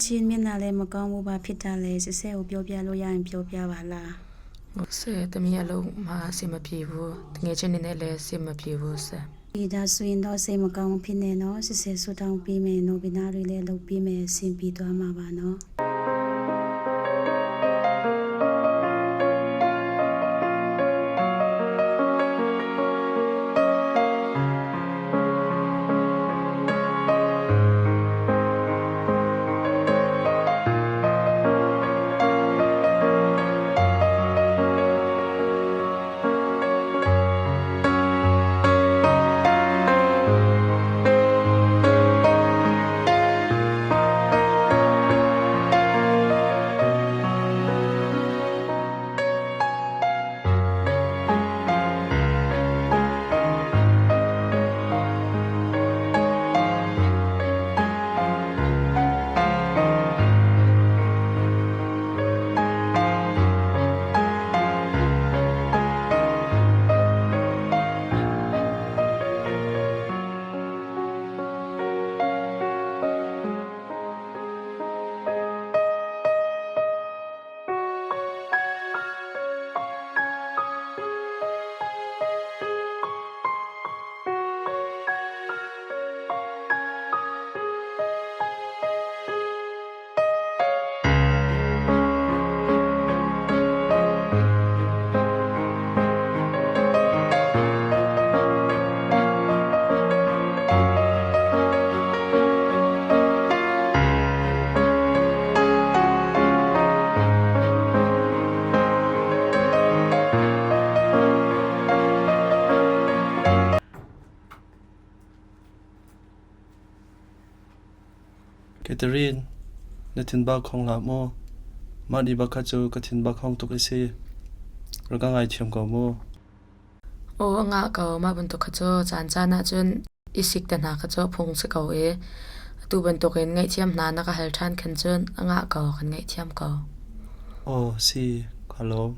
ချင်းမျက်နှာလည်းမကောင်းဘူးဘာဖြစ်တာလဲဆဆဲကိုပြောပြလို့ရရင်ပြောပြပါလား ဆဲတမီးအလုံးမှာအဆင်မပြေဘူးတငယ်ချင်းနေနဲ့လည်းအဆင်မပြေဘူးဆဲ ဒီဒါဆိုရင်တော့စိတ်မကောင်းဖြစ်နေနော်ဆဆဲဆူတောင်းပေးမယ်နော်ဘနာတွေလည်းလုပ်ပေးမယ်ဆင်ပြေသွားမှာပါနော် Catherine, na thin bak khong hlah maw? Mah ni bak kha cu ka thin bak khong tuk a si. Rak ka ngaithiam ko mu. Aw a ngah ko mah bantuk kha cu caan caan ahcun i sik te hna kha cu phung si ko i atu bantukin ngaihthiam hna na ka hal ṭhan khan cun a ngah ko kan ngaihthiam ko. Aw si, ka lawm.